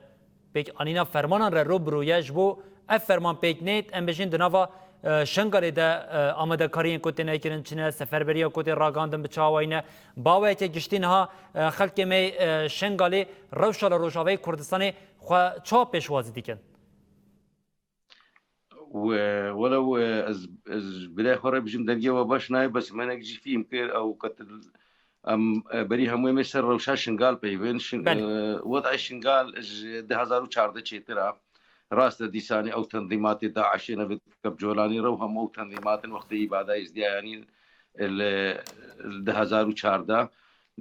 pêkanîna fermanan re rû bi rû ye. Ji bo ev ferman pêk neyt, em bêjin di nava, e, Şengalê de, e, amadekariyên ku têne kirin çi ne, seferberiya ku tê ragihandin bi çi awayî ne. Bi awayeke giştî niha, e, xelkê me yê, e, Şengalê rewşa li Rojavayê Kurdistanê xwe çawa pêşwazî dikin? We, welew, e, ez, ez ji birê xwe re bijim dengê we baş nayê, bes hinek jî fîhm kir, ew qet em, e, berî hemû em ê ser rewşa Şingal peyvên. Şin-, Belê. e, wed'ê Şingal ji du hezar û çardeh çêtir e. Rast e, dîsanê ew tenzîmatê DAIŞê ne vê kepcolanî re û hemû ew tenzîmatin wextê îbada Êzdiya yanî li, li du hezar û çardeh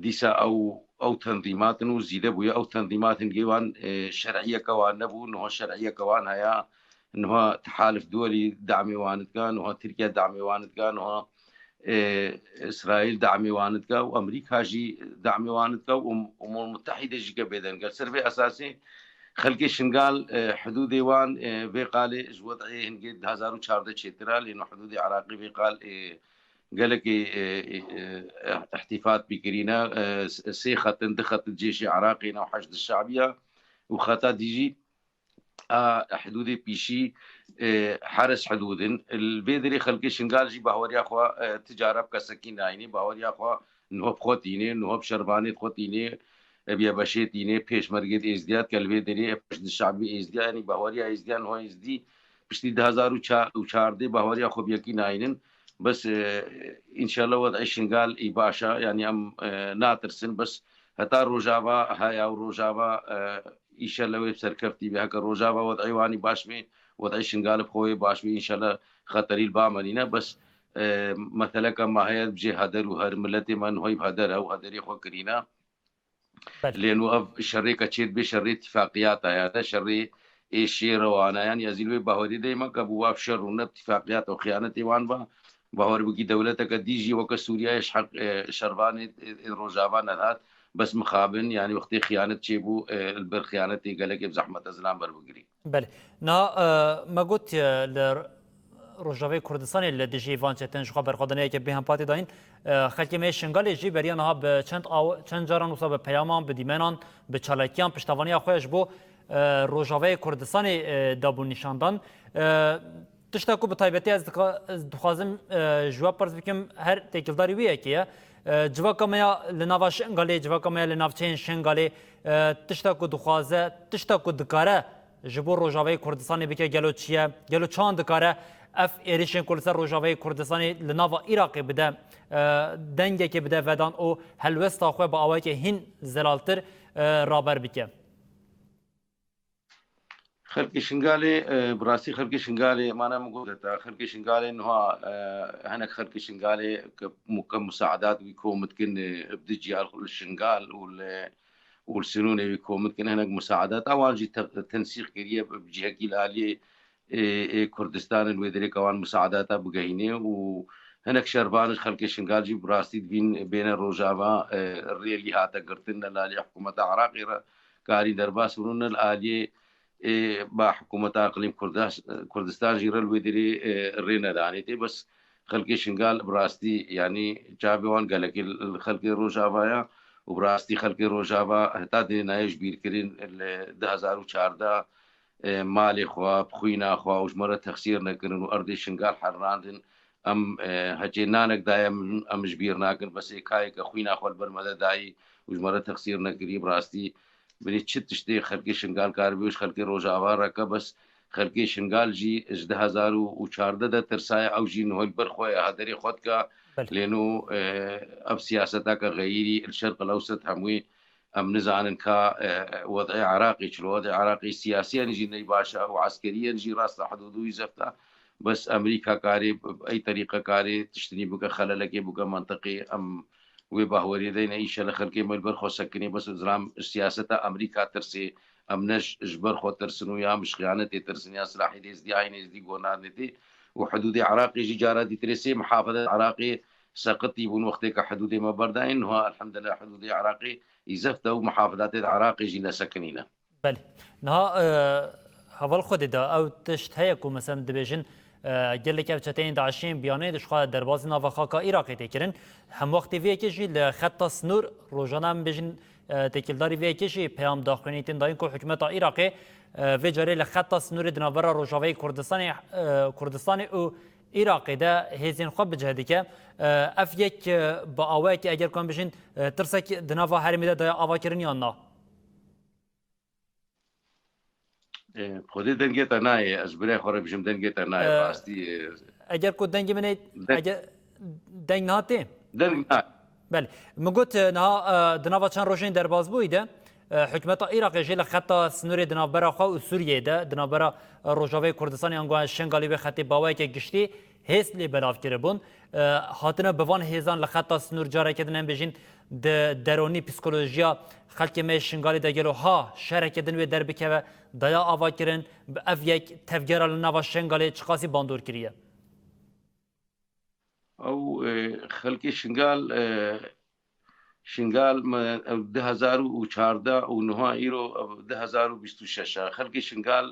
dîsa ew, ew tenzîmatin û zîde bûye. Ew tenzîmat hingê wan, e, şer'iyeke wan nebû, niha şer'iyeke wan heye. Niha Tehalif Duwelî damê wan dike, niha Tirkiye damê wan dike, niha, e, Îsraîl damê wan dike û Amerîka jî damê wan dike û Umûm Mutehîde jî ke bêdeng e. Ser vê esasê xelkê Şingal, e, hidûdê wan, e, vê qalê ji wed'ê hingê du hezar û çardeh çêtir e, lê no hidûdê Iraqê vê qal, e, gelekê, e, e, e, îhtîfat bikirîne, e, s-, sê xetin, du xetin cêşê Iraqê ne û Heşd Şebiya û xeta dî jî a hidûdê pîşî, e, heres hidûd in. Li vê derê xelkê Şingal jî bahweriya xwe, e, ti cara bi kesekî nayînê. Bahweriya xwe niha bi xwe tînê, niha bi şervanê xwe tînê, e, bi yebeşê tînê, pêşmergê di Êzdiya dike li vê derê, e, Heşd Şebî Êzdiya, yanî bahweriya Êzdiya niha Êzdî piştî du hezar û çardeh bahweriya xwe bi yekî nayînin. Bes, e, înşallah wed'ê Şingal î baş e, yanî em, e, natirsin, bes heta Rojava haya û Rojava, e, Îşellah wê bi serkeftî be. Heke Rojava wed'ê wanî baş be, wed'ê Şingalê bi xwe wê baş be, înşellah xeterî li ba me nîne. Bes, e, meseleke me heye, bijê heder û her miletê me nihoyî bi heder e û hederê xwe kirîne. Belê. Lê nû ev şerê ke çê dibe, şerê tifaqiyata ya, ne şerê êşê rewana. Yanî ez ê li wê bawerî de me ke bi wav şer û ne bi tifaqiyat û xiyanetê wan be. Bawer bikî dewleteke dî jî weke Sûriyeyê ji heq, e, şervanê, e, e, Rojava nedihat. Bes mixabin, yanî wextê xiyanet çêbû, e, li ber xiyanetê gelekê bi zehmet e zilam berbigirî. Belê. Niha, e, me got, e, li Rojavayê Kurdistanê li dijî van çetin ji xwe berxwedaniyeke bêhempatî dayîn. E, xelkê me yê Şingalê jî beriya niha bi çend aw-, çend caran wisa bi peyaman, bi dîmenan, bi çalakiyan piştevaniya xwe ji bo, e, Rojavayê Kurdistanê, e, dabûn nîşandan. E, tişta ku bi taybetî ez dika-, ez dixwazim, e, ji we pirs bikim, her têkildarî wê yekê ye. E, civaka me ya li nava Şingalê, civaka me ya li navçeyên Şingalê, e, tişta ku dixwaze, tişta ku dikare ji bo Rojavayê Kurdistanê bike, gelo çi ye? Gelo çawan dikare ev êrişên ku li ser Rojavayê Kurdistanê li nava Iraqê bide, e, dengekê bide vedan û helwesta xwe bi awayekê hîn zelaltir, e, raber bike? Xelkê Şingalê, e, bi rastî xelkê Şingalê, mana min got heta, xelkê Şingalê niha, e, hinek xelkê Şingalê ke mu-, ke musaedat wî kom dikin, e, bi du ciyar li Şingal û li, û li Sinûnê wî kom dikin, hinek musaedat. Ewan jî te-, tensîq kiriye bi cihekî li aliyê, e, e, Kurdistan in, wê derê ke wan musaedata bigehîne û hinek şervan ji xelkê Şingal jî bi rastî dibîn bêne Rojava, e, rêlî hate girtin li aliyê hikûmeta Iraqê re. Karî derbas bûn û ne li aliyê, ê, ba hikûmeta Iqlîm Kurdas-, Kurdistan jî re li wê derê, ê, rê nedanê tê. Bes xelkê Şingal bi rastî, yanî çavê wan gelekê li xelkê Rojava ya û bi rastî xelkê Rojava heta dê nayê ji bîr kirin li du hezar û çardeh, ê, malê xwe, bi xwîna xwe û ji me re texsîr nekirin û erdê Şingal herrandin. Em, e, heçê nanek daye em, em ji bîr nakin, bes ê kayeke xwîna xwe li ber me de dayî û ji me re texsîr nekirî, bi rastî binê çi tiştê xelkê Şingal karibe û ji xelkê Rojava re ke, bes xelkê Şingal jî ji du hezar û çardeh de tirsaye, ew jî niho li ber xwe ye, hederê xwe dike. Belê. Lê no, e, ev siyaseta ke xeyirî li Şerq el Ewset hemû em nizanin ka, e, wed'ê Iraqê çilo, wed'ê Iraqê siyasiyen jî ney baş e û eskeriyen jî rasta hidûdû wî zeft e. Bes Amerîka karê bi ey terîqe karê tiştinî bike, xelelekê bike mentiqê, em wê bahwerê deyne. Înşellah xelkê me li ber xwe sekinê. Bes zilam siyaseta Amerîka tirsê, em ne ji, ji ber xwe tirsin û ya em ji xiyanetê tirsin ya silahê Êzdî, ayên Êzdî guh nadinê tê. Û hidûdê Iraqê jî cara dîtirê sê muhafedet Iraqê seqitî bûn wextê ke hidûdê me berdayîn. Niha elhamdulillah hidûdê Iraqê î zeft e û muhafedatê di Iraqê jî nesekinîne. Belê. Niha, e, heval Xwedê de ew tişt heye ku, mesela, dibêjin, e, gelek ev çeteyên DAIŞ'ê yên biyanê di ji xwe derbazî nava xaka Iraqê tê kirin. Hemwextê vê yekê jî li xeta sinûr rojane, em bêjin, e, têkildarî vê yekê jî peyam daxuyanî tên dayîn ku hikûmeta Iraqê, e, vê carê li xeta sinûrê di navbera Rojavayê Kurdistanê, e, Kurdistanê û Iraqê de hêzên xwe bi cih dike. E, ev yek, e, bi awayekî, eger ku em bêjin, e, tirsek di nava herêmê de daye avakirin yan na? E, Xwedê dengê te nayê, ez birê xwe re bijim dengê te nayê, e, rastî, e, eger ku dengê min ê, de-, eger deng niha tê? Deng nayê. Belê. Min got, e, niha, e, di nava çend rojên derbazbûyî de, e, hikûmeta Iraqê jê li xeta sinûrê di navbera xwe û Sûriyeyê de, di navbera, e, Rojavayê Kurdistanê ango Şengalê wê xetê baweyeke giştî hêz lê belav kiribûn. E, hatine bi van hêzan li xeta sinûr careke din em bêjin di deronî psîkolojiya xelkê me yê Şingalê de gelo ha şereke din wê derbikeve, daya ava kirin, bi ev yek tevgera li nava Şengalê çiqasî bandor kiriye? Ew, e, xelkê Şingal, e, Şingal me, ew du hezar û çardeh û niha îro, ew du hezar û bîst û şeş e. Xelkê Şingal,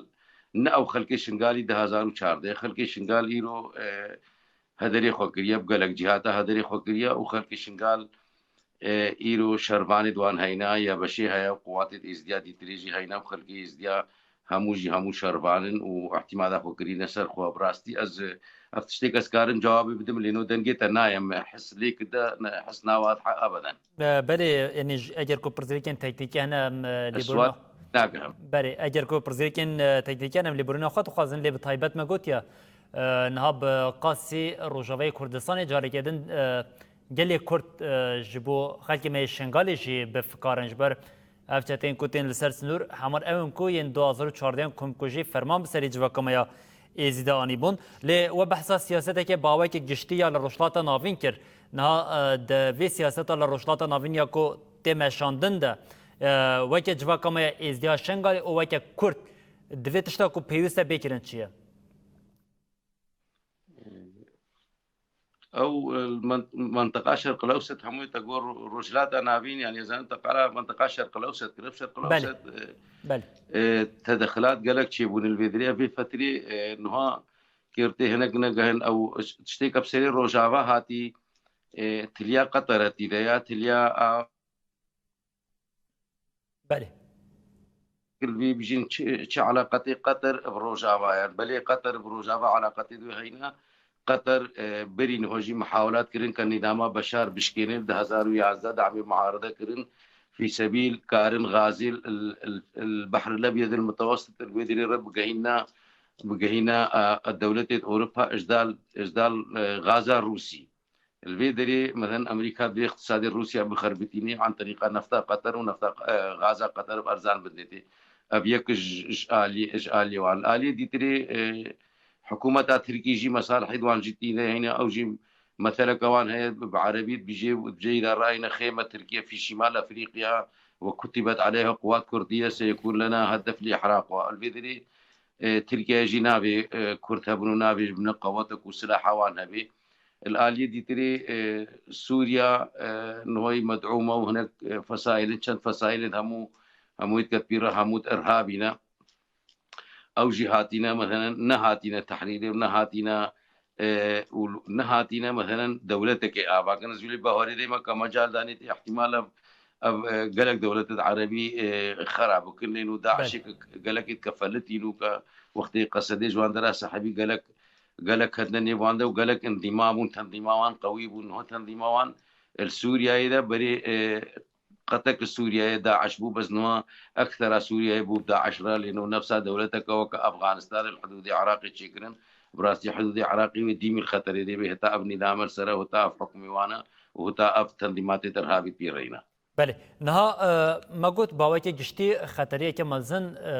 ne ew xelkê Şingalî du hezar û çardeh. Xelkê Şingal îro, e, hederê xwe kiriye, bi gelek cihata hederê xwe kiriye û xelkê Şingal, e, îro şervanê di wan heyna ya beşê heye û quwatê Êzdiya dîtirê jî heyna û xelkê Êzdiya hemû jî hemû şervan in û îtimada xwe kirîne ser xwe. Bi rastî ez, e, ev tiştê ke ez karim cewabê bidim, lê no dengê te nayem, his lê kide, ne, his nawadihe ebeden. E, belê, yanî j-, eger ku pirsgirêkên teknîkî hene, em, e, lêborîna, sual nagirim. Belê, eger ku pirsgirêkên, e, teknîkî hene, em lêborîna xwe dixwazin, lê bi taybet me gotiye, e, niha bi qasî Rojavayê Kurdistanê careke din, e, gelê Kurd, e, ji bo xelkê me yê Şengalê jî bi fikar in, ji ber ev çeteyên ku tên li ser sinûr, hemar ew in ku yên du hezar û çardeh komkujî ferman bi serê civaka me ya Êzî de anîbûn. Lê we behsa siyaseteke bi awayekî giştî ya li Rojhilata Navîn kir. Niha, e, di vê siyaseta li Rojhilata Navîn ya ku tê meşandin de, e, weke civaka me ya Êzdiya Şengalê û weke Kurd, divê tişta ku pêwîst e bê kirin çi ye? Ew, e, men-, mentiqa Şerq el Ewset hemû te got Ro-, Rojhilata Navîn, yanî ez zanim te qala mentiqa Şerq el Ewset kir. Ev Şerq el Ewset, e, e, tedexilat gelek çêbûne li vê derê. Vê fetrê, e, niha Girtê hinek negehin ew tiştê ke bi serê Rojava hatî, e, tiliya Qeter e tî de ya, tiliya a Belê. Kir vî bijîn çi, çi eleqetê Qeter bi Rojava ye. Belê Qeter bi Rojava eleqetê dê heyna. Qeter, e, berî niho jî mihawelat kirin ke nîzama Beşar bişkêne. Di hezar û yazdeh de emê muarede kirin. Fî sebîl karin Gazî il, il, il Behr el Ebyed el Mutewessit il wê derê re bigehîna, bigehîna, e, e, dewletê Ewropa, îjdal, îjdal, e, gaza Rûsî. Li vê derê, meten Amerîka divê îqtisadê Rûsya bixerbitînê an terîqa nefta Qeter û nefta, e, gaza Qeter bi erzan bidinê tê. Ev yek ji, ji alî, ji alî wan. Li aliyê dîtirê, e, hikûmeta Tirkî jî mesalihê wan jî tîne heyne, ew jî meseleke wan heye, bi erebî dibêje û dibêje îdara heyne xême Tirkiye fî şimal Efrîqya ve kutibet aleyha quwat Kurdiye seyekûn lena hedef li ihraq wa. Li vê derê, e, Tirkiye jî navê, e, Kurd hebin û navê ji bin qewetek û silaha wan hebê. Li aliyê dîtirê, e, Sûriya, e, nihoyî medûm e û hinek, e, fesaîlin, çend fesaîlin hemû, hemûyî diket pî re hemû di irhabî ne. Ew jî hatîne, meselen, nehatîne tehrîrê û nehatîne, e, û nehatîne, meselen, dewleteke ava kin. Ez wî lê bawerê dê me ke mecal danê tê, ihtimal ev, ev, e, gelek dewletê di erebî, e, xera bikin lê nû Belê. DAIŞê ke gelekê dikefelitîn û ke wextê Qesedê ji wan dera sehebî gelek, gelek ketine nêv wan de û gelek endîma bûn, tendîma wan qewî bûn. Niha tendîma wan li Sûriyeyê de berê, e, qetek li Sûriyeyê DAIŞ bû, bes niha eksera Sûriyeyê bû DAIŞ re, lê niha nefsa dewleteke weke Afganistanê li hidûdê Iraqê çêkirin. Bi rastî hidûdê Iraqê wê dîmî li xeterê de bê, heta ev nîzame li ser e, heta ev hukmê wan e û heta ev tendîmatê derhabî pî re heyne. Belê. Niha, e, me got, baweke giştî xeteriyeke mezin, e,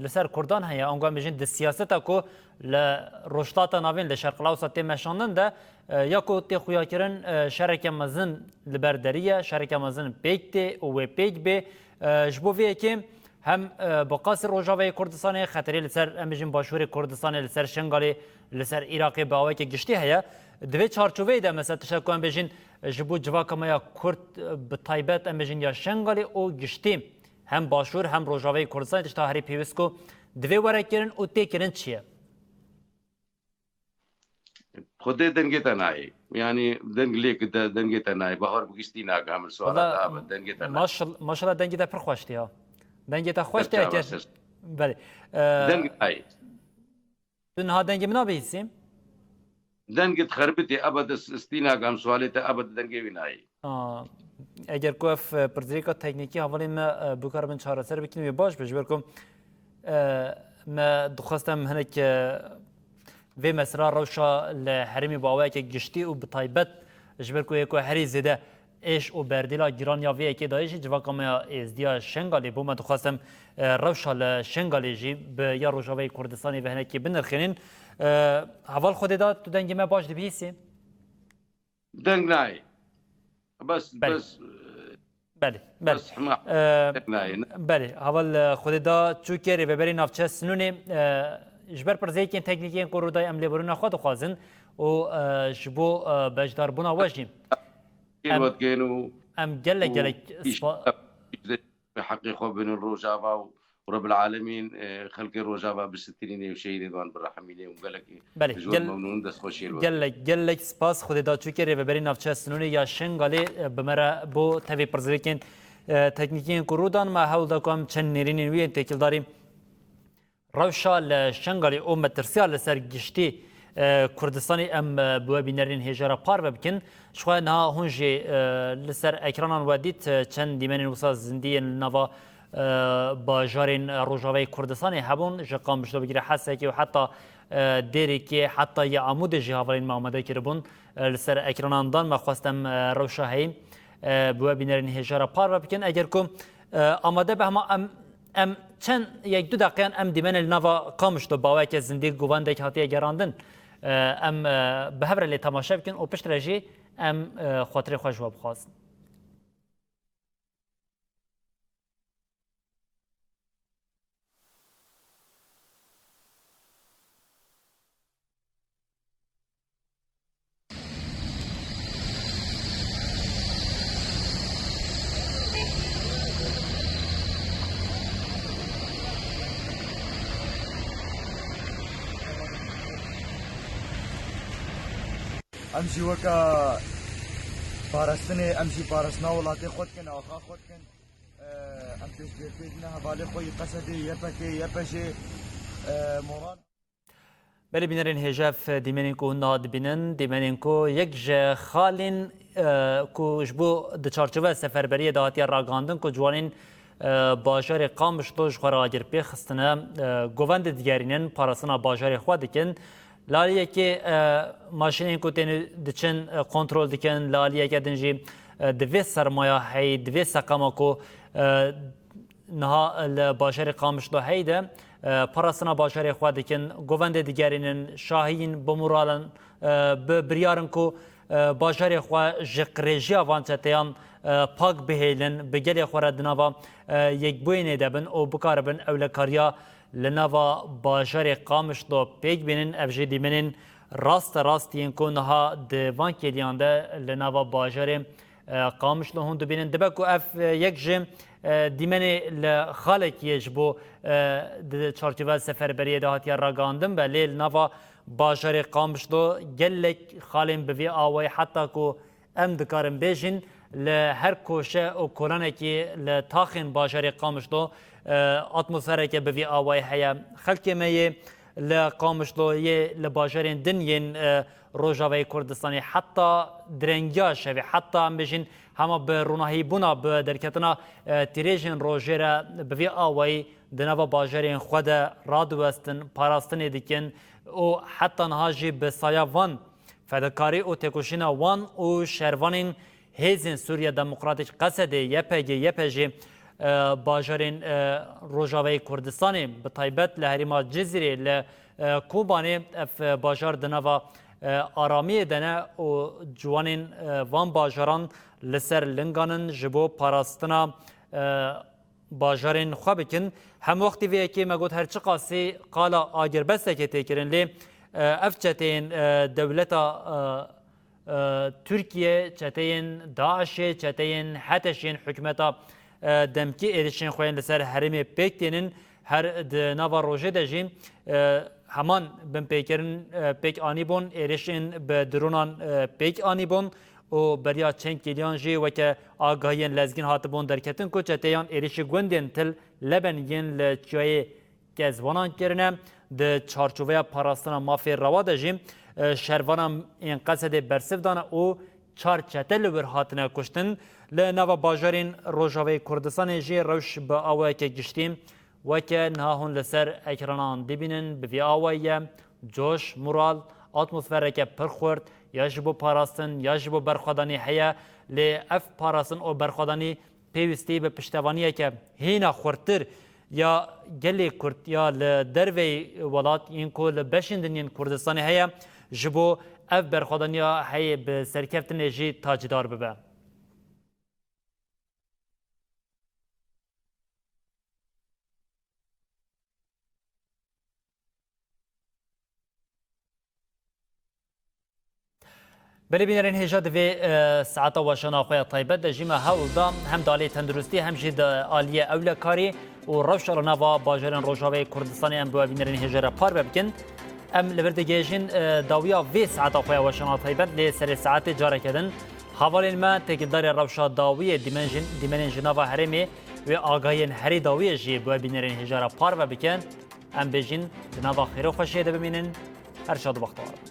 li ser Kurdan heye. Ango em bêjin di siyaseta ku li Rojhilata Navîn, li Şerqil Ewsat tê meşandin de, e, ya ku tê xuyakirin, e, şereke mezin li ber derî ye, şereke mezin pêk tê û wê pêk bê. E, ji bo vê yekê hem, e, bi qasî Rojavayê Kurdistanê xeterî li ser, em bêjin, Başûrê Kurdistanê, li ser Şengalê, li ser Iraqê bi aweke giştî heye. Di vê çarçoveyê de, mesela, tiştek ku em bêjin, ji bo civaka me ya Kurd, e, bi taybet, em bêjin, ya Şengalê û giştî hem Başûr hem Rojavayê Kurdistanê tişta herî pêwîst ku divê were kirin û tê kirin çi ye? Xwedê dengê te nayê. Yanî deng lê ki de dengê te nayê. Bahar bi giştî nake, em li suala Valla, te ave, dengê te nayê. maşal-, maşallah dengê te pir xweş tê ya. Dengê te xweş tê, Çava eger ser. Belê. Ee, Deng nayê. Tu niha dengê min nabihîsî? Dengê te xerbitê, ebed s-, stî nake, em sualê te ebed dengê wî nayê. Aa, eger ku ev, e, pirsgirêka teknîkî hevalên me, e, bikaribin çareser bikin, wê baş be, ji ber ku, e, me dixwest em hinek, e, vê mesela rewşa li herêmê bi awayeke giştî û bi taybet ji ber ku yê ku herî zêde êş û berdêla giran ya vê yekê dayê jî civaka me ya Êzdiya Şengalê bû. Me dixwest em, e, rewşa li Şengalê jî bi ya Rojavayê Kurdistanê ve hinekî binirxînin. E, heval Xwedê da, tu dengê me baş dibihîsî? Deng nayê. Bes, Belê. bes, Belê, belê. bes hema Ee, deng nayê. Belê, heval, e, Xwedê da çûkê rêveberê navçe Sinûnê, e, ji ber pirsgirêkên teknîkî yên ku rû dayê em lêborîna xwe dixwazin û, e, ji bo, e, beşdarbûna we jî. Kêr Em, we dikin û, em gelek, û gelek pîş-, spa- pîş-, heqê xwe binin Rojava û Rebil Alemîn, e, xelkê Rojava bisitirînê û şehîdê wan birehemînê û gelekî Belê, ji we gel-, memnûn, destxweşiyê li we. gelek, gelek spas Xwedê da çûkê rêveberê navçeya Sinûnê ya Şengalê, e, bi me re bo tevî pirsgirêkên, e, teknîkî yên ku rû dan, me hewl da ku em çend nêrînên wî yên têkildarî rewşa li Şengalê û metirsiya li ser giştî, e, Kurdistanê em, e, bi we bînerên hêja re parve bikin. Ji xwe niha hûn jî, e, li ser ekranan we dît, e, çend dîmenên wisa zindî yên li nava, e, bajarên Rojavayê Kurdistanê hebûn, ji Qamişlo bigire Hesekê û heta, e, Dêrikê, heta yê Amûdê jî hevalên me amade kiribûn, e, li ser ekranan dan. Me xwest em, e, rewşa heyî, e, bi we bînerên hêja re parve bikin. Eger ku, e, amade be, hema em, em çend yek du deqeyan em dîmenê li nava Qamişlo, baweke zindî, govandek hatiye gerandin. E, em, e, bi hev re lê temaşe bikin û piştre jî em, e, xatirê xwe ji we bixwazin. Em jî weke parastinê, em jî parastina welatê xwe dikin, axa xwe dikin. Em pêşbirkê dine hevalê xwe yî Qesedê, Y P G, Y P J, e, Moran. Belê bînerên hêja, ev dîmenên ku hûn niha dibînin, dîmenên ku yek ji xalên, e, ku ji bo di çarçoveya seferberiyê de hatiye ragihandin ku ciwanên, e, bajarê Qamişlo ji xwe re agir pê xistine, e, govendê digerînin, parastina bajarê xwe dikin. Li aliyekê, e, maşînên ku têne diçin, e, kontrol dikin, li aliyeke din jî, e, di vê sermaya heyî, di vê seqama ku, e, niha li bajarê Qamişlo heyî de, e, parastina bajarê xwe dikin, govendê digerînin, şahiyîn bi moral in, e, bi biryar in ku, e, bajarê xwe ji qirêjiya van çeteyan, e, pak bihêlin, bi gelê xwe re di nava, e, yekbûyînê de bin û bikaribin ewlekariya li nava bajarê Qamişlo pêk bînin. Ev jî dîmenên raste rast yên ku niha di van kêliyan de li nava bajarê, e, Qamişlo hûn dibînin. Dibe ku ev, e, yek ji, e, dîmenê li xalekî ye ji bo, e, di çarçoveya seferberiyê de hatiye ragihandin be, lê li nava bajarê Qamişlo gelek xalên bi vî awayî, heta ku em dikarin bêjin, li her koşe û kolanekî li taxên bajarê Qamişlo, e, atmosfereke bi vî awayî heye. Xelkê me yê li Qamişlo, yê li bajarên din yên, e, Rojavayê Kurdistanê, heta direngiya şevê, heta em bêjin hema bi ronahîbûna, bi derketina, e, tîrêjên rojê re bi vî awayî di nava bajarên xwe de radiwestin, parastinê dikin û heta niha jî bi saya van fedakarî û têkoşîna wan û şervanên Hêzên Sûriya Demokratîk, Qesedê, Y P G, Y P J, e, bajarên, e, Rojavayê Kurdistanê, bi taybet li herêma Cizîrê, li, e, Kobanê, ev, e, bajar di nava, e, aramiyê de ne û ciwanên, e, van bajaran li ser lingan in ji bo parastina, e, bajarên xwe bikin. Hemwextî vê yekê me got, her çiqasî qala agirbestekê tê kirin, lê, e, ev çeteyên, e, dewleta, e, e, Tirkiye, çeteyên DAIŞê, çeteyên HETEŞê yên hikûmeta, e, demkî êrişên xwe yên li ser herêmê pêk tênin. Her di nava rojê de jî, e, heman binpêkirin, e, pêk anîbûn, êrişên bi dronan, e, pêk anîbûn û beriya çend kêliyan jî weke agahiyên lezgîn hatibûn derketin ku çeteyan êrişî gundên Til Leben yên li çiyayê Kezwanan kirine. Di çarçoveya parastina mafê rewa de jî, e, şervanan ên Qesedê bersiv dane û çar çete li wir hatine kuştin. Li nava bajarên Rojavayê Kurdistanê jî rewş bi awayeke giştî weke niha hûn li ser ekranan dibînin, bi vî awayî ye. Coş, moral, atmosfereke pir xurt, ya ji bo parastin, ya ji bo berxwedanî heye, lê ev parastin û berxwedanî pêwîstî bi piştevaniyeke hêna xurttir ya gelê Kurd ya li derveyî welat, yên ku li beşên din yên Kurdistanê heye, ji bo ev berxwedaniya heyê bi serkeftinê jî tacîdar bibe. Belê bînerên hêja, di vê, e, saeta weşana xwe ya taybet de jî me hewl da hem di aliyê tenduristî hem jî di aliyê ewlekarî û rewşa li nava bajarên Rojavayê Kurdistanê em bi we bînerên hêja re parve bikin. Em li vir digihêjin, e, dawiya vê saeta xwe ya weşana taybet, lê serê saetê careke din hevalên me têkildarê rewşa dawiyê dîmen jin-, dîmenên ji nava herêmê wê agahiyên herî dawiyê jî bi we bînerên hêja re parve bikin. Em bêjin di nava xêr û xweşiyê de bimînin. Her şad û bextewar bin.